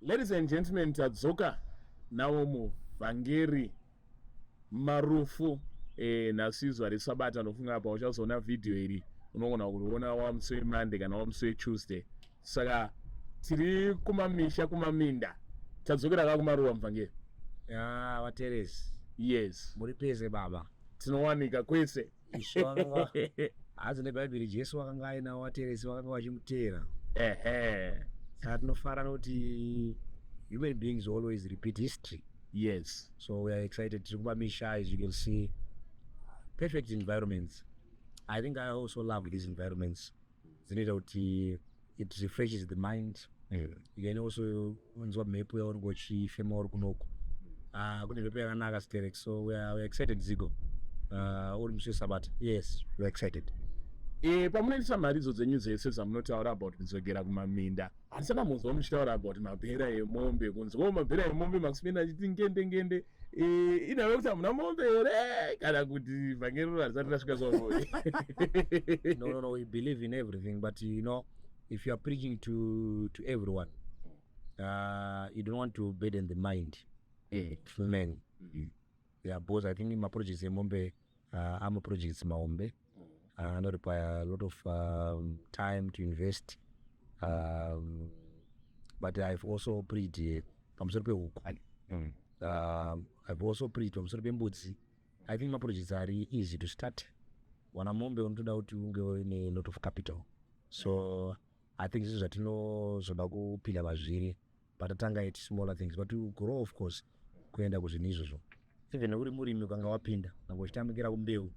Ladies and gentlemen, tadzoka nawo muvhangeri Marufu. Nhasi izuva reSabata. Ndofunga apa uchazoona vhidhiyo iri, unogona kuriona wamusi weMonday kana wamusi weTuesday. Saka tiri kumamisha, kumaminda, tadzokera ka kumaruwa, muvhangeri. Ya, vateresi. Yes. Muri pese, baba. Tinowanika kwese. Ishe vakanga hanzi neBhaibheri, Jesu vakanga ainawo vateresi vakanga vachimuteera. Saka tinofara nokuti human beings always repeat history. So we are excited. Tiri kumamisha, as you can see, perfect environments. I think I also love these environments dzinoita kuti it refreshes the mind. You can also unzwa mhepo yaunenge uchifema uri kunoku. Ah, kune mhepo yakanaka sterek. So we are excited, Zigo. Uri musi weSabata. Yes, we are excited. Pamunoitisa mharidzo dzenyu dzese dzamunotaura about kudzokera kumaminda, handisana munzwa muchitaura about mabhera emombe. Kunzwawo mabhera emombe, makusipenda achiti ngende ngende. Inhave kuti hamuna mombe here, kana kuti vhangeri harisati rasvika zvamoi? No, we believe in everything, but if you are preaching to everyone, you don't want to burden the mind of men. Yeah, because I think maprojects emombe amaprojects mahombe anorequire a lot of time to invest. But I've also preached pamusoro pehuku. I've also preached pamusoro pembudzi. I think maprojects are easy to start. Wana mombe unotoda kuti unge uine a lot of capital. So I think izvi zvatinozoda kupinda mazviri patatanga it smaller things, but we grow, of course, kuenda kuzvinhu izvozvo. Even uri murimi, ukanga wapinda ukanga uchitambikira kumbeu,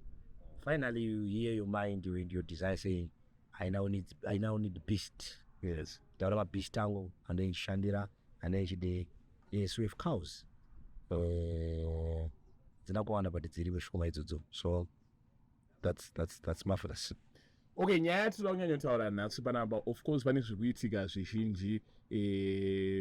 finally you hear your mind and your desire saying, I now need beast." Taura mabeast angu andoichishandira, andoichide. Yes, we have cows. Dzina kuwanda, but dziri shoma idzodzo. So that's marvelous. Okay, nyaya yatinoda kunyanyotaura nhasi panapa, of course pane zviri kuitika zvizhinji.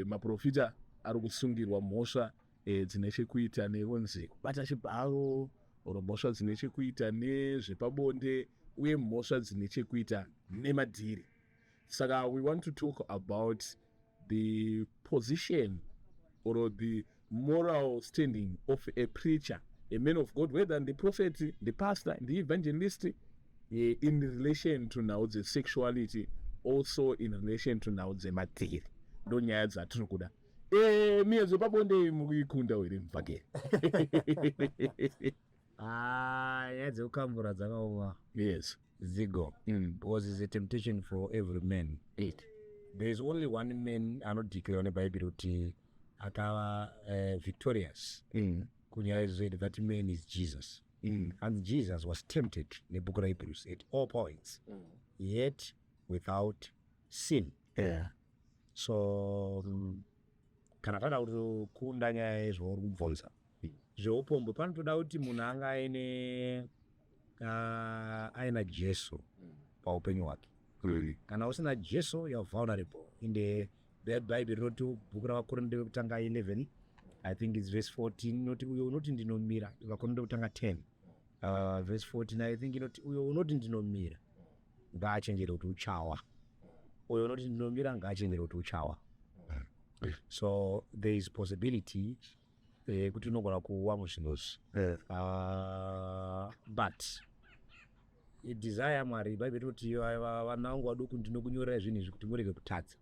Maprofita ari kusungirwa mhosva dzine chekuita nekunzi kubata chibharo, or mhosva dzine chekuita nezvepabonde, uye mhosva dzine chekuita nemadhiri. Saka we want to talk about the position or the moral standing of a preacher, a man of God, whether the prophet, the pastor, the evangelist, in relation to nhau dzesexuality, also in relation to nhau dzemadhiri. Ndo nyaya dzatiri kuda. Miyedzo pabonde mukuikunda here, muvhangeri? Ah, nyaya dzekukambura dzakaoma. Zigo, because it's a temptation for every man. There is only one man anodeclare neBhaibheri kuti akava victorious kunyaya idzodzo. That man is Jesus. And Jesus was tempted nebhuku raHebrews at all points, yet without sin. So kana tada kutokunda nyaya yezvauri kubvunza zveupombwe, panotoda kuti munhu anga aine aina Jesu paupenyu hwake. Kana usina Jesu, you are vulnerable. In the Bhaibheri rinoti, bhuku raVaKorinde vekutanga 11, I think it's verse 14, inoti, "Uyo unoti ndinomira," VaKorinde vekutanga 10 verse 14, I think, inoti, "Uyo unoti ndinomira ngaachenjere kuti uchawa. Uyo unoti ndinomira ngaachenjere kuti uchawa." So there is possibility kuti unogona kuwa muzvinhu izvi. But desire yaMwari, Bhaibheri rinoti, "Vana vangu vaduku, ndinokunyorerai zvinhu izvi kuti murege kutadza.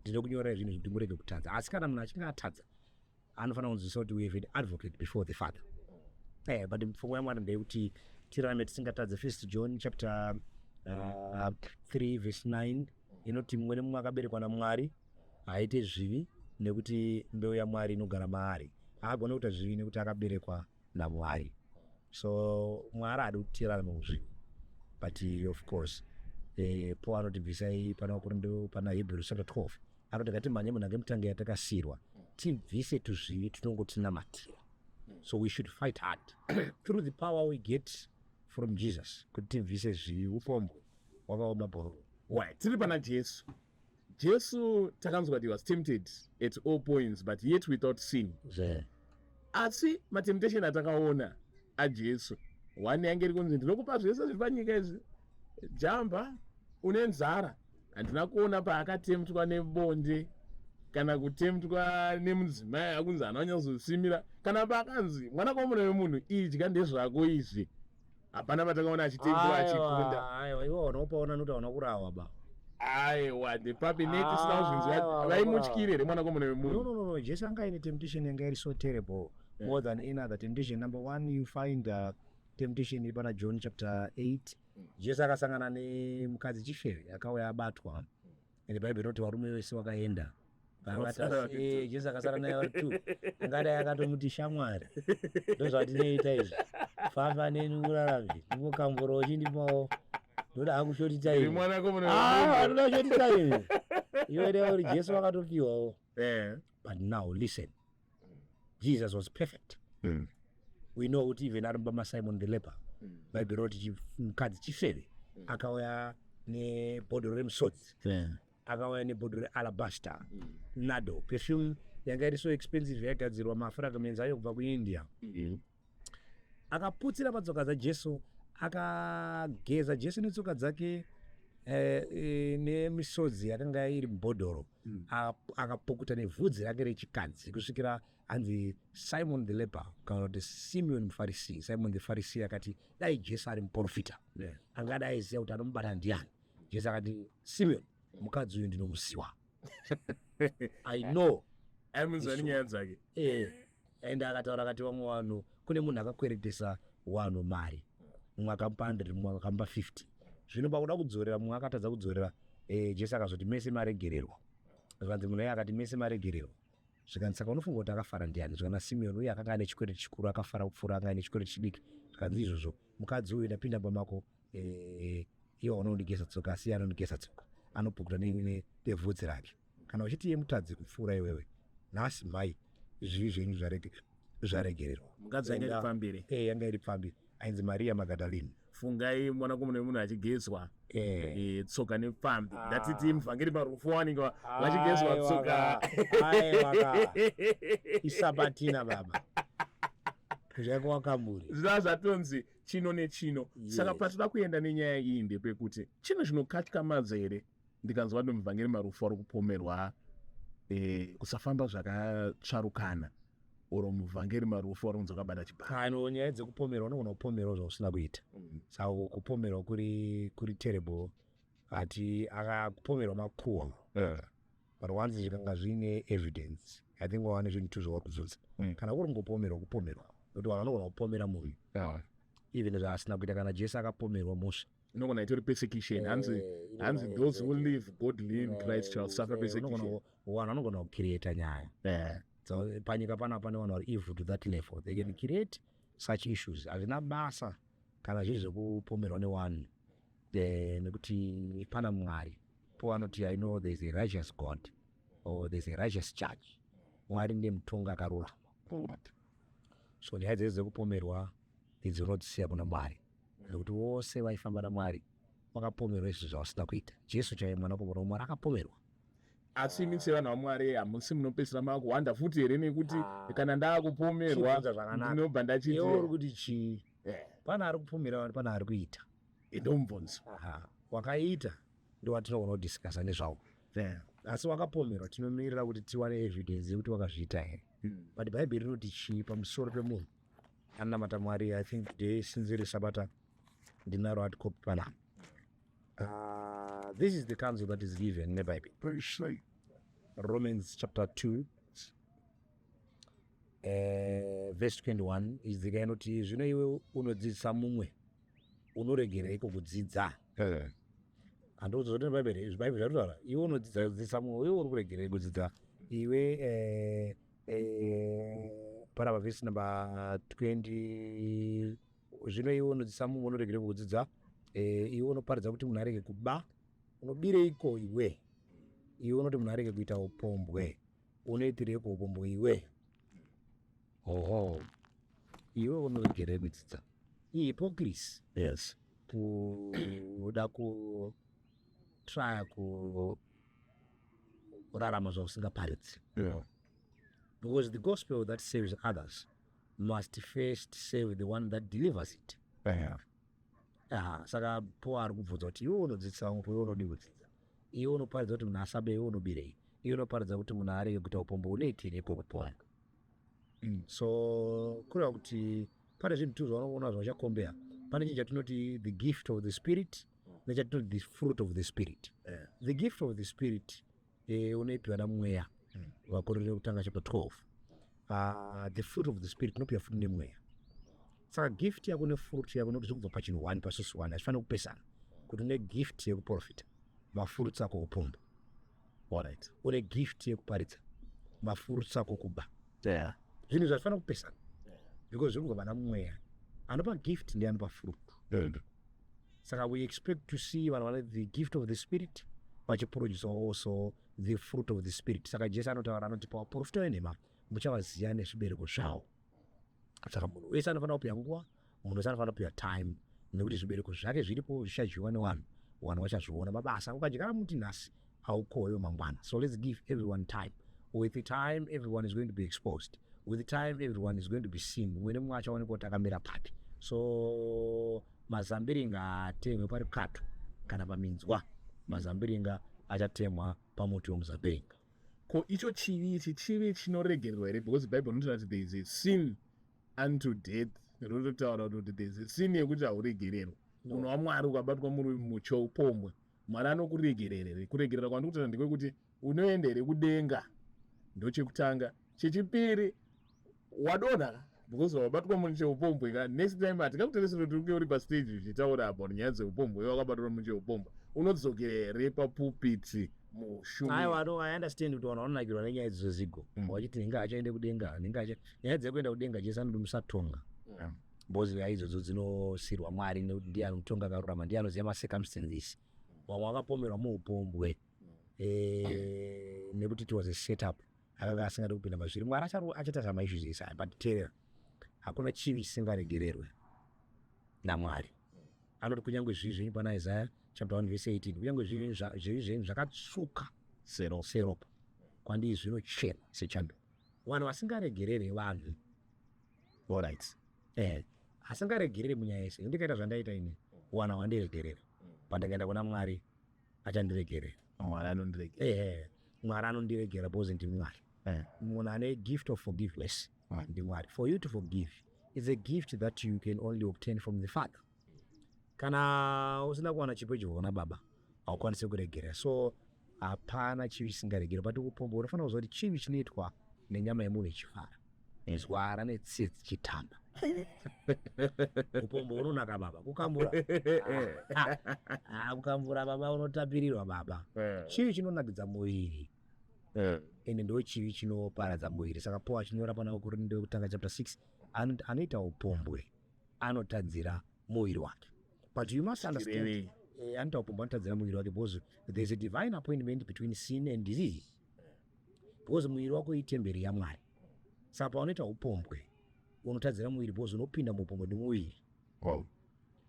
Ndinokunyorerai zvinhu izvi kuti murege kutadza." Asi kana munhu achinge atadza, anofanira kunzwisisa kuti we have an advocate before the Father. But pfungwa yaMwari ndeyekuti tirarame tisingatadze. First John chapter 3 verse 9 inoti, "Mumwe nemumwe akaberekwa naMwari haaite zvivi, nekuti mbeu yaMwari inogara maari. Haagoni kuita zvivi nekuti akaberekwa naMwari." So Mwari haadi kuti tirarame muzvivi, but of course Paul anoti, "Bvisai," pana Vakorinde, pana Hebrews chapter 12, anoti, "Ngatimhanye munhu angemutange yatakasiyirwa, tibvise tuzvivi tunongotinamatira." So we should fight hard through the power we get from Jesus kuti tibvise zvivi. Upombwe wakaoma, bhororo. Right, tiri pana Jesu. Jesu takanzwa kuti he was tempted at all points, but yet without sin. Zve. Asi matemptation atakaona aJesu, one yange iri kunzi, "Ndinokupa zvese zviri panyika izvi, jamba, une nzara." Handina kuona paakatemptwa nebonde. Kana kutemptwa nemudzimai akunzi haana kunyatsosimira, kana pakanzi, "Mwanakomana wemunhu, idya, ndezvako izvi," hapana patakaona achitemptwa achikunda. Aiwa, iwe unopaona nokuti hauna kurawa ba. Aiwa, ndepapi netisina kuzvinzwa? Aiwa, Vaimutyire here mwanakomana No. wemunhu? No, Jesu anga aine temptation yanga iri so terrible, more than any other temptation. Number one, you find temptation iri pana John chapter 8. Jesu akasangana nemukadzi chifeve akauya abatwa, ende Bhaibheri rinoti varume vese vakaenda. Vasara vari two. Jesu akasara naye vari two. Angadai akatomuti, "Shamwari, ndozvatinoita izvi, famba neni urarame, ndingokambura uchindipawo, ndoda hangu short Iri time." mwanakomana Ah, wemunhu. ndoda short time iwe uri Jesu wakatopiwawo. But now listen, Jesus was perfect. We know kuti even ari mumba maSimon the leper, Bhaibheri rinoti mukadzi chifeve akauya nebhodhoro remusodzi, akauya nebhodhoro realabaster nardo perfume yanga iri so expensive, yaigadzirwa mafragments ayo kubva kuIndia. Akaputsira patsoka dzaJesu, akageza Jesu netsoka dzake nemisodzi yakanga iri mubhodhoro. Akapukuta nevhudzi rake rechikadzi kusvikira hanzi Simon the leper, kana kuti Simeon muFarisi, Simon the Pharisee, akati dai Jesu ari muprofita angadai aiziva kuti anomubata ndiani. Jesu akati, "Simeon, mukadzi uyu ndinomuziva, I know." Aimunzwa nenyaya dzake. And akataura akati vamwe vanhu, kune munhu akakweretesa vanhu mari, mumwe akamupa 100, mumwe akamupa 50. Zvino pakuda kudzorera, mumwe akatadza kudzorera. Jesu akazoti, "Mese maregererwa." Zvikanzi munhu iye akati, "Mese maregererwa." Zvikanzi, "Saka unofunga kuti akafara ndiani?" Zvikana Simeoni, uye akanga ane chikwereti chikuru akafara kupfuura anga ane chikwereti chidiki. Zvikanzi izvozvo, mukadzi uyu, ndapinda pamako, iye unondigeza tsoka, asi iye anondigeza tsoka anopukuta nevhudzi rake. Kana uchiti iye mutadzi kupfuura iwewe, nhasi mai zvivi zvenyu zvaregererwa. Mukadzi ainge ari pamberi. Yanga iri pfambi, ainzi Maria Magadalini. Fungai mwanakomana wemunhu achigezwa tsoka nepfambi. Ndatiti muvhangeri parufu wanenge vachigezwa tsoka. Aiwa ka, isabatina baba zvako wakamuri. Zvinova zvatonzi chino nechino. Saka patoda kuenda nenyaya iyi ndepekuti chinhu chinokatyamadza here ndikanzwa kuti muvhangeri Marufu ari kupomerwa kusafamba zvakatsvarukana, oro muvhangeri Marufu ari kunzi wakabata chibharo? Kano nyaya dzekupomerwa, unogona kupomerwa zvausina kuita. Saka kupomerwa kuri terrible. Hati akapomerwa makuhwa, but once zvikanga zviine evidence, I think wawane zvinhu tu zvauri kudzudza. Kana kuri kungopomerwa, kupomerwa, nokuti vanhu vanogona kupomera munhu even zvaasina kuita. Kana Jesu akapomerwa mhosva. Inogona itori persecution. Hanzi those who live godly in Christ shall suffer persecution. Vanhu vanogona kucreata nyaya. So, panyika panapa pane vanhu vari evil to that level, they can create such issues. Hazvina basa kana zviri zvekupomerwa nevanhu, nekuti pana Mwari. Po anoti, "I know there is a righteous God," or "there is a righteous judge." Mwari ndiye mutongi akarurama. So nyaya dzese dzekupomerwa idzi unodzisiya kuna Mwari, nekuti vose vaifamba naMwari vakapomerwa izvi zvavasina kuita. Jesu chaiye, mwanakomana waMwari, akapomerwa. Asi imi sevanhu vaMwari hamusi munopedzisira makuhwanda futi here? Nekuti kana ndaakupomerwa Chibvunza zvakanaka. ndinobva ndachiti Iwe uri kuti chii? Pana ari kupomera, pana ari kuita. Ndomubvunzo. Aha, wakaita ndowatinogona kudiscussa nezvawo, asi wakapomerwa tinomirira kuti tiwane evidence yekuti wakazviita here. But Bhaibheri rinoti chii pamusoro pemunhu anonamata Mwari? I think today, since iri Sabata, ndinaro hard copy panapa. This is the counsel that is given neBhaibheri, Romans chapter 2, verse 21. Izika inoti, "Zvino iwe unodzidzisa mumwe, unoregereiko kudzidza?" Handozoti Bhaibheri, Bhaibheri zvaritaura, iwe unodzidza kudzidzisa mumwe, iwe uri kuregerei kudzidza iwe? Panapa vhesi number 20, "Zvino iwe unodzidzisa mumwe, unoregerei kudzidza? Iwe unoparidza kuti munhu arege kuba, unobireiko iwe? Iwe unoti munhu arege kuita upombwe, unoitireiko upombwe iwe? Oho, iwe unoregerei kudzidza?" Ihypocrisy. Kuda kutrya kurarama zvausingaparidzi, because the gospel that saves others must first save the one that delivers it. Aha, saka po ari kubvunza kuti iwe unodzidzisa vamwe, iwe unodi kudzidza? Iwe unoparidza kuti munhu asabe, iwe unobirei? Iyo inoparidza kuti munhu arege kuita upombo, unoitirepo kupomba? So kureva kuti pane zvinhu tu zvaunoona zvauchakombeya. Pane chinhu chatinoti the gift of the Spirit nechatinoti the fruit of the Spirit. The gift of the Spirit unoipiwa naMweya, Vakorinde Kutanga chapter 12. The fruit of the Spirit unopiwa futi neMweya. Saka gift yako nefruit yako nokuti zviri kubva pachinhu one, pasource one, hazvifaniri kupesana. Kuti une gift yekuprofita, mafruits ako upombo. Une gift yekuparidza, mafruits ako kuba. Zvinhu zvazvifanira kupesana because zviri kubva pana Mweya. Anopa gift ndiye anopa fruit. Saka we expect to see vanhu vane the gift of the Spirit vachiproduce also the fruit of the Spirit. Saka Jesu anotaura, anoti pavaprofita venhema muchavaziva nezvibereko zvavo. Saka munhu wese anofanira kupiwa nguva, munhu wese anofanira kupiwa time, nekuti zvibereko zvake zviripo, zvichadyiwa nevanhu, vanhu vachazviona. Mabasa, ukadyara muti nhasi, haukohwewo mangwana. So let's give everyone time. With the time, everyone is going to be exposed. With the time, everyone is going to be seen. Mumwe nemumwe achaonekwa kuti akamira papi. So mazambiringa haatemwe pari kato kana paminzwa. Mazambiringa achatemwa pamuti womuzambiringa. Ko icho chivi ichi, chivi chinoregererwa here? Because Bible inotaura kuti there is a sin unto death. Rinototaura kuti there is a sin yekuti hauregererwa. Munhu waMwari, ukabatwa muri muchoupombwe, Mwari anokuregerera here? Kuregerera kwandiri kutaura ndekwekuti unoenda here kudenga? Ndochekutanga. Chechipiri, wadonha because wabatwa mune cheupombwe ka. Next time hatingakutereseri kuti unge uri pastage uchitaura about nyaya dzeupombwe, iwe wakabatwa mune cheupombwe. Unodzokera here papupiti mushumi? Aiwa, no, I understand kuti vanhu vanonakirwa nenyaya idzodzo zigo. Vachiti nhinge achaende kudenga, nhinge acha nyaya dzekuenda kudenga, Jesu anoti musatonga. Because nyaya idzodzo dzinosiyirwa Mwari, nekuti ndiye anotonga akarurama, ndiye anoziva macircumstances. Vamwe vakapomerwa muupombwe nekuti it was a setup, akanga asingadi kupinda mazviri. Mwari achaita zvamaissues ese aya. But teerera, hakuna chivi chisingaregererwe naMwari. Anoti kunyange zvivi zvenyu, pana Isaiah chapter 1 verse 18, kunyange zvivi zvenyu zvakatsvuka seropa, kwandiri zvinochena sechando. Vanhu vasingaregerere vanhu. Asingaregerere munyaya yese. Ndikaita zvandaita ini, wana wandiregerera, pandakaenda kuna Mwari, achandiregerera. Mwari anondiregerera. Mwari anondiregera because ndiMwari. Munhu ane gift of forgiveness ndiMwari. For you to forgive is a gift that you can only obtain from the Father. Kana usina kuwana chipo icho kuna Baba, haukwanisi kuregerera. So hapana chivi chisingaregerwa. But upombo, unofanira kuziva kuti chivi chinoitwa nenyama yemunhu ichifara, zwara netsitsi chitamba. Upombo unonaka baba, kukambura. Ah, kukambura baba, unotapirirwa baba. Chivi chinonakidza muviri, ende ndo chivi chinoparadza muviri. Saka Paul achinyora pana Vakorinde Wekutanga chapter 6, anoti anoita upombwe anotadzira muviri wake. But you must understand, Chirevei? Anoita upombwe anotadzira muviri wake because there's a divine appointment between sin and disease, because muviri wako itemberi yaMwari. Saka paunoita upombwe unotadzira muviri, because unopinda muupombwe nemuviri.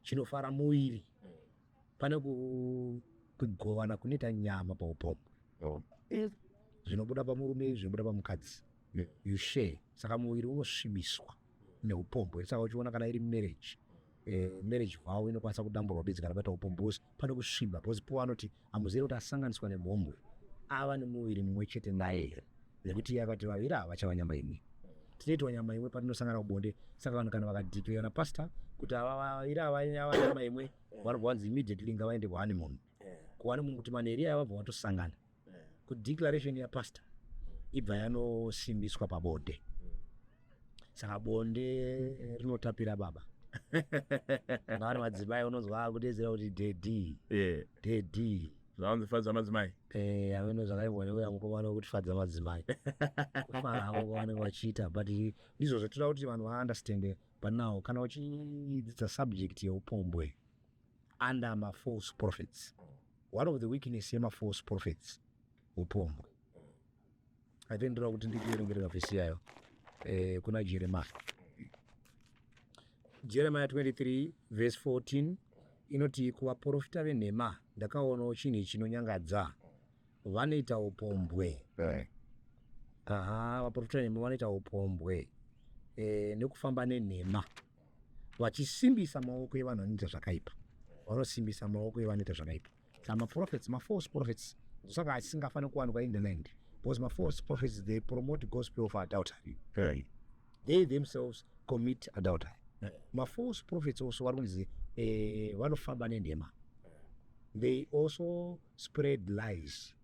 Chinofara muviri. Pane kugovana kunoita nyama paupombwe, zvinobuda pamurume zvinobuda pamukadzi. You share. Saka muviri unosvibiswa neupombwe. Saka uchiona kana iri marriage, marriage vow inokwanisa kudamburwa bedzi kana paita upombwe, because pane kusviba. Because Paul anoti hamuzivi kuti asanganiswa nemhombwe ava nemuviri mumwe chete naye here? Nekuti iye akati vaviri ava vachava nyama imwe. Tinoitwa nyama imwe patinosangana kubonde. Saka vanhu kana vakadeclare napastor kuti ava vaviri ava ava nyama imwe, vanobva vanzi immediately ngavaende kuhoneymoon. Kuhoneymoon kuti manheri aya vabva vatosangana kudeclaration yapastor, ibva yanosimbiswa pabonde. Saka bonde rinotapira baba. Kana vari madzimai, unonzwa akudedzera kuti "Daddy, daddy." Zvavanzi fadza madzimai. Ameno zvakaimbwa neuya mukomana wekuti fadza madzimai, kufara havo kwavanenge vachiita. But ndizvo zvatoda kuti vanhu vaunderstande. But now kana uchidzidza subject yeupombwe under mafalse prophets, one of the weakness yemafalse prophets upombwe. I think ndoda kuti ndikuverengerera vhesi yayo kuna Jeremiah, Jeremiah 23 verse 14, inoti, "Kuvaprofita venhema ndakaonawo chinhu chinonyangadza, vanoita upombwe." Aha, vaprofita venhema vanoita upombwe nekufamba nenhema, vachisimbisa maoko evanhu vanoita zvakaipa. Vanosimbisa maoko evanoita zvakaipa. Saka maprophets, mafalse prophets, saka asingafaniri kuwanikwa in the land. Because mafalse prophets, they promote gospel of adultery. They themselves commit adultery. Mafalse prophets also vari kunzi vanofamba nenhema. They also spread lies.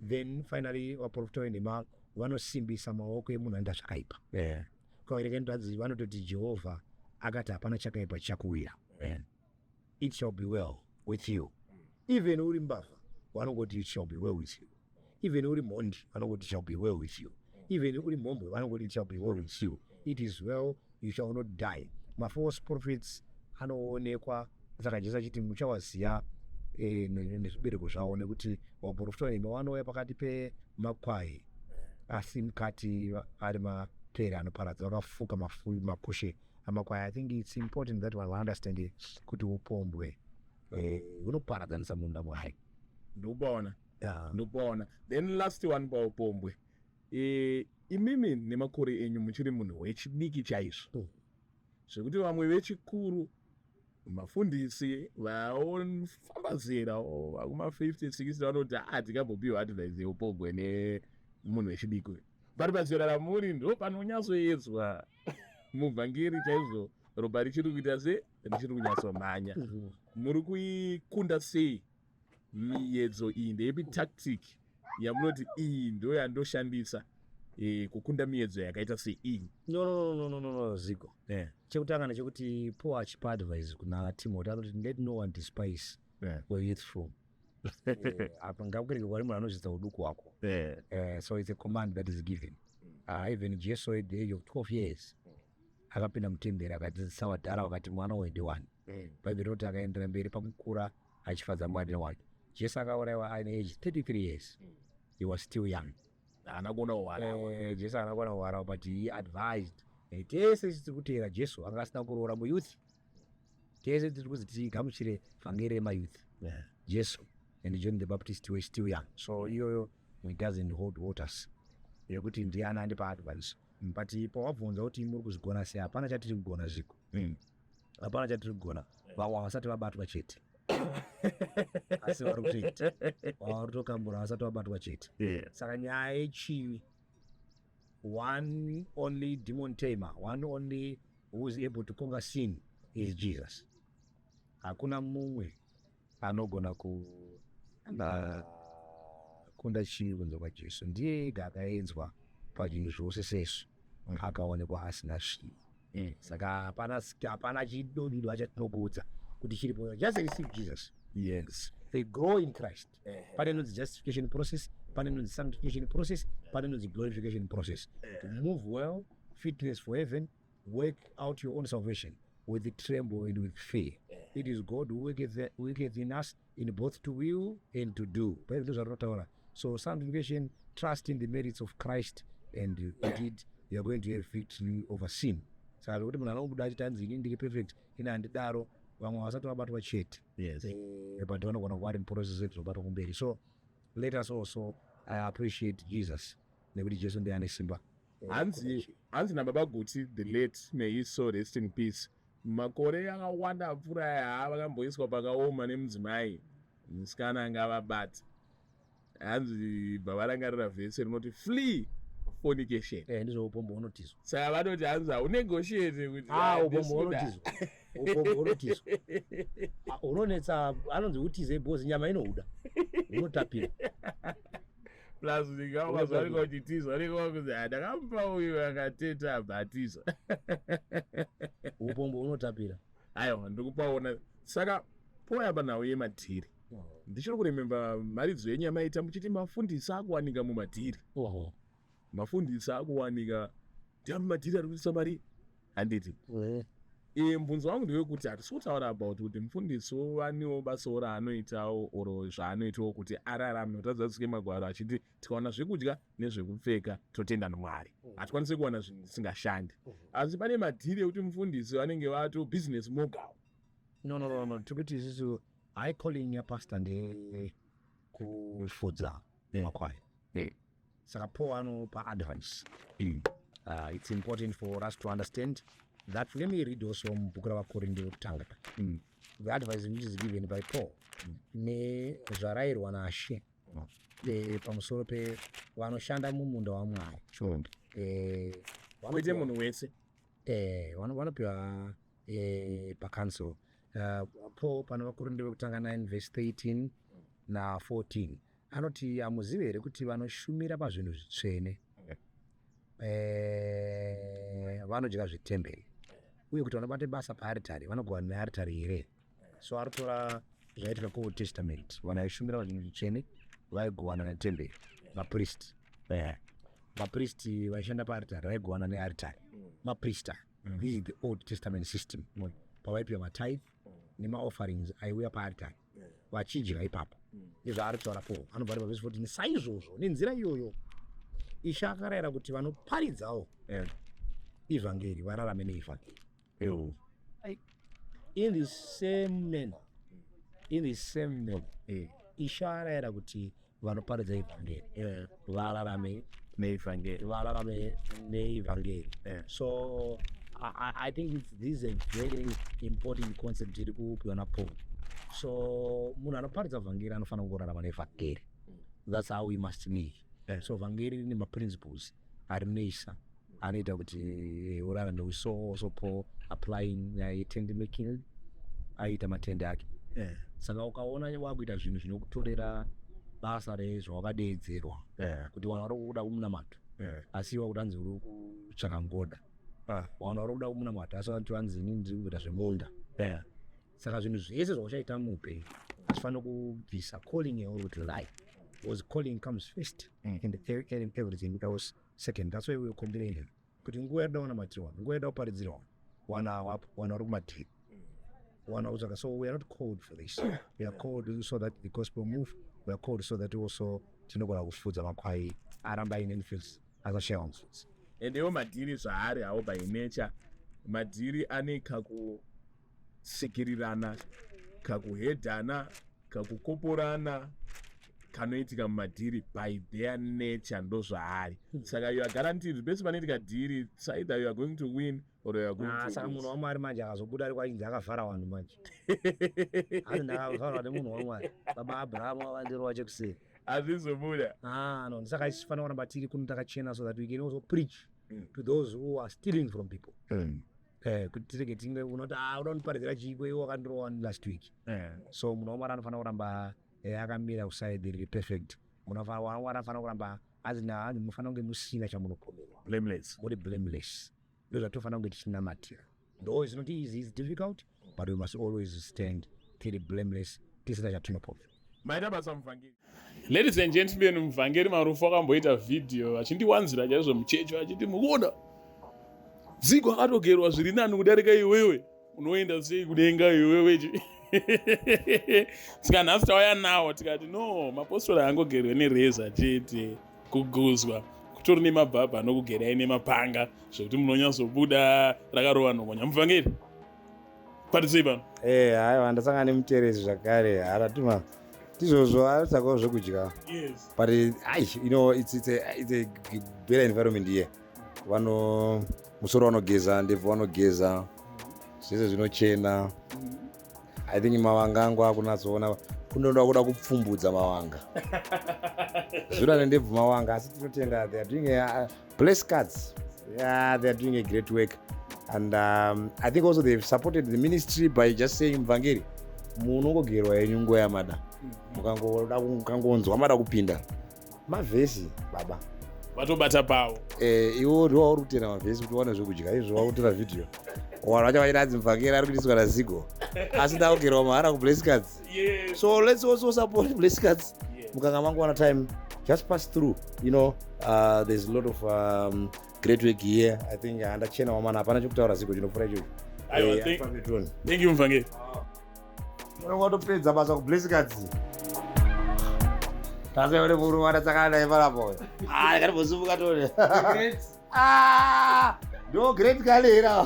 Then finally, vaprofita venhema vanosimbisa maoko emunhu anoita zvakaipa. Ukaverenga ndoanzi vanototi Jehovha akati hapana chakaipa chichakuwira. It shall be well with you. Even uri mbavha, vanongoti it shall be well with you. Even uri mhondi, vanongoti it shall be well with you. Even uri mhombwe, vanongoti it shall be well with you. It is well, you shall not die. Mafalse prophets anoonekwa. Saka Jesu achiti muchawaziva nezvibereko zvavo, nekuti vaprofita venhema vanouya pakati pemakwai, asi mukati ari mapere anoparadza, vakafuka makushe amakwai. I think it's important that vanhu vaunderstand kuti upombwe hunoparadzanisa munhu naMwari. Ndikupaona. Ndikupaona. Then last one paupombwe. Imimi nemakore enyu muchiri munhu wechidiki chaizvo, zvekuti vamwe vechikuru, mafundisi vaofamba zera vakuma50 60, vanoti haa, tingambopiwa advice yeupombwe nemunhu wechidiki uyu? But pazera ramuri ndo panonyatsoedzwa muvhangeri chaizvo. Ropa richiri kuita se richiri kunyatsomhanya. Muri kuikunda sei miyedzo iyi? Ndeipi tactic yamunoti iyi ndo yandoshandisa kukunda miyedzo yakaita seiyi? No, no, no, no, no, no, Zigo. Chekutanga ndechekuti Paul achipa advice kuna Timothy anoti, "Let no one despise your youthful." Apa ngakurege kwari munhu anozvidza uduku hwako. So it's a command that is given. Even Jesu at the age of 12 years akapinda mutemberi, akadzidzisa vadhara, vakati, "Mwana uyu ndiwani?" Bhaibheri rinoti akaendera mberi pakukura achifadza Mwari newani. Jesu akaurayiwa aine age 33 years. He was still young. Haana kuona uhwara. Jesu haana kuona uhwara, but he advised. Tese tiri kuteera Jesu anga asina kuroora, muyouth. Tese tiri kuzi tigamuchire vhangeri remayouth. Jesu and John the Baptist were still young. So iyoyo it doesn't hold waters yekuti ndiani andipa advice. But pawabvunza kuti muri kuzvigona sei, hapana chatiri kugona, zviko. Hapana chatiri kugona. Vamwe havasati vabatwa chete, asi vari kutoita. Vamwe vari kutokambura, vasati vabatwa chete. Saka nyaya yechivi, one only demon tamer, one only who is able to conquer sin is Jesus. Hakuna mumwe anogona kukunda chivi kunze kwaJesu. Ndiye ega akaenzwa pazvinhu zvose sesu, akaonekwa asina zvivi. Saka hapana chidodido chatinokuudza kuti chiripo. Just receive Jesus. They grow in Christ. Pane inonzi justification process, pane inonzi sanctification process, pane inonzi glorification process. To move well, fitness for heaven, work out your own salvation with tremble and with fear. It is God who worketh in us in both to will and to do. Bhaibheri ndozvarinotaura. So sanctification, trust in the merits of Christ, and indeed you are going to have victory over sin. Saka zvekuti munhu anobuda achiti anzi ini ndiri perfect, ini handidaro, vamwe vasati vabatwa chete. But vanogona kuva vari muprocess yekuzobatwa kumberi. So let us also appreciate Jesus, nekuti Jesu ndiye ane simba. Hanzi nababa Guti, the late, may his soul rest in peace, makore akawanda apfuura aya, vakamboiswa pakaoma nemudzimai, musikana anga avabata. Hanzi bva varangarira vhesi rinoti, "Flee fornication." Ndizvo, upombo hunotizwa. Saka vanoti hanzi haunegotiate kuti Ah, ah, upombo this kuda. hunotizwa, upombo hunotizwa. Ah, hunonetsa. Anonzi utize because nyama inohuda, hunotapira. Plus ndingawa vanenge vachitiza, vanenge vakuzi, "Ah, ndakamupa uyu akateta abhatiza." Upombo hunotapira. Aiwa, ndikupaona. Saka pouya panhau yemadhiri, ndichiri kurememba mharidzo yenyu yamaita muchiti mafundisi akuwanika mumadhiri. Mafundisi akuwanika ndiani? Madhiri ari kuitisa mari, handiti? Mubvunzo wangu ndewekuti hatisi kutaura about kuti mufundisi wanewo basawo raanoitawo oro zvaanoitawo kuti ararame. Utadzadzike magwaro achiti tikawana zvekudya nezvekupfeka totenda noMwari. Hatikwanisi kuwana zvinhu zvisingashandi, asi pane madhiri ekuti mufundisi vanenge vato business mogul. No, no, no, no. Tikuti isusu high calling yapastor ndekufudza makwai. Saka Paul anopa advice. It's important for us to understand that. Let me read also mubhuku raVaKorinde wekutanga, the advice which is given by Paul nezvarayirwa naShe. Pamusoro pevanoshanda mumunda waMwari. Kwete munhu wese. Vanopiwa pacouncil. Paul pana Vakorinde vekutanga 9 verse 13 na14 anoti, "Hamuzivi here kuti vanoshumira pazvinhu zvitsvene vanodya zvetemberi, uye kuti vanobata basa paaritari vanogovana nearitari here?" So aritora zvaitika kuOld Testament, vanhu vaishumira pazvinhu zvitsvene vaigovana netemberi, mapristi. Mapristi vaishanda paaritari vaigovana nearitari, maprista. This is the Old Testament system, pavaipiwa matithe nemaofferings aiuya paaritari vachidya ipapo. Ndizvaari kutaura Paul. Anobva ari pavhesi 14, "Saizvozvo nenzira iyoyo Ishe akarayira kuti vanoparidzawo ivhangeri vararame neivhangeri." In the same manner, in the same manner, Ishe arayira kuti vanoparidza ivhangeri vararame neivhangeri. Vararame neivhangeri. So I think this is a very important concept iri kupiwa naPaul. So munhu anoparidza vhangeri anofanira kungorarama nevhangeri. That's how we must live. So vhangeri rine maprinciples arinoisa anoita kuti urarame. We saw also Paul applying nyaya yetent making, aiita matende ake. Saka ukaona wakuita zvinhu zvinokutorera basa rezvawakadeedzerwa, kuti vanhu vari kuda kumunamato asi iwe kuti hanzi uri kutsvaka ngoda, vanhu vari kuda kumunamato asi vanti vanzi inini ndiri kuita zvemunda. Saka zvinhu zvese zvauchaita muupenyu hazvifaniri kubvisa calling yauri kuti life, because calling comes first and everything else second. That's why we were complaining kuti nguva yaida kunamatirwa, nguva yaida kuparidzirwa, vanhu havapo, vanhu vari kumadhiri, vanhu vari kutsvaka. So we are not called for this. We are called so that the gospel move. We are called so that also tinogona kufudza makwai aramba aine mufudzi, asashayiwa mufudzi. And iwo madhiri zvaari hawo by nature, madhiri ane kakusekererana, kakuhedhana, kakukoporana kanoitika mumadhiri. By their nature ndo zvaari. Saka you are guaranteed, pese panoitika dhiri, it's either you are going to win or you are going Ah, to saka lose. Munhu waMwari manje akazobuda ari kwachinzi akavhara vanhu manje, hanzi ndakavharwa nemunhu waMwari, baba Abrahamu avandirova chekuseri. Hazvizobuda. Ah, no. Saka isifanira kuramba tiri kuno takachena so that we can also preach to those who are stealing from people, kuti tirege tinge unoti, "Ah, uda kundiparidzira chiiko iwe wakandirova last week?" So munhu waMwari anofanira kuramba akamira kuside riri perfect. Munhu waMwari anofanira kuramba hanzi munofanira kunge musina chamunopomerwa. Blameless. Muri blameless. Ndo zvatofanira kunge tichinamatira. Though it's not easy, it's difficult, but we must always stand tiri blameless, tisina chatinopomerwa. Maita basa, muvhangeri. Ladies and gentlemen, muvhangeri Marufu akamboita vhidhiyo achindiwanzira chaizvo muchecho, achiti, "Mukuona Zigo akatogerwa zviri nani kudarika iwewe, unoenda sei kudenga iwewe?" Saka nhasi tauya nawo tikati, no, mapostori angogerwe nereza chete, kuguzwa kutori nemabhabha anokugerai nemapanga zvekuti munonyatsobuda rakarova nhongonya. Muvhangeri, patisei pano. Haiwa, ndasangana nemuteresi zvakare. Haratuma tizvozvo aritsakawo zvekudya. But ai, it's a better environment here. Vano musoro vanogeza, ndebvu vanogeza, zvese zvinochena. I think mavanga angu akunatsoona kunonda kuda kupfumbudza mavanga, zvinoda nendebvu mavanga. Asi tinotenda, they are doing a Bless Cards. Yeah, they are doing a great work and I think also they've supported the ministry by just saying, "Muvhangeri, munongogerwa yenyu nguva yamada, mukangoda, mukangonzwa mada kupinda mavhesi, baba." Vatobata pavo. Iwo ndiwo wauri kutenda mavhesi kuti uwane zvekudya. Izvo wakutora vhidhiyo, vanhu vacho vachiti muvhangeri ari kuitiswa naZigo, asi ndakugerwa mahara kuBless Cards. So let's also support Bless Cards. Mukanga mangowana time, just pass through. There's a lot of great work here. I think handachena wamana, hapana chekutaura, Zigo, chinopfuura ichocho. Aiwa, Patron. Thank you, muvhangeri. Unonga watopedza basa kuBless Cards. Taseone murume tsakadai panapo. Ah, ndikatimbosimuka tone. Ah, ndo great kalera.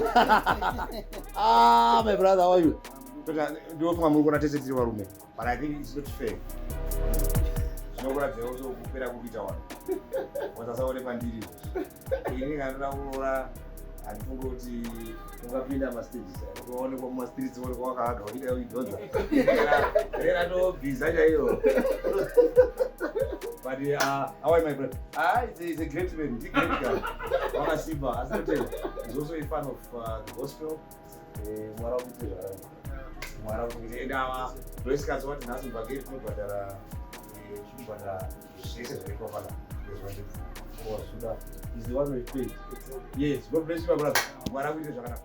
Ah, my brother, how are you? Ndinofunga muri kuona tese tiri varume, but I think it's not fair. Zvinokuratidza also kupera kuri kuita vanhu. Wasasaone pandiri. Ini kandoda kuroora. Handifunge kuti ungapinda mastages, ukaonekwa mumastreets, uonekwa wakahaga uchiita kuidhonza reratobhiza chaiyo. But how are you, my brother? Ah, it's a great man, it's a great guy, wakasimba. Asi totenda, he's also a fan of the gospel. Mwari akuite zvakanaka, Mwari akuite. And ndoisikazi wati nhasi mubhangeri tinobhadhara, tinobhadhara zvese zvakaitwa pana. Zuda is the one who paid. Yes, God bless you, my brother. Mwari akuite zvakanaka.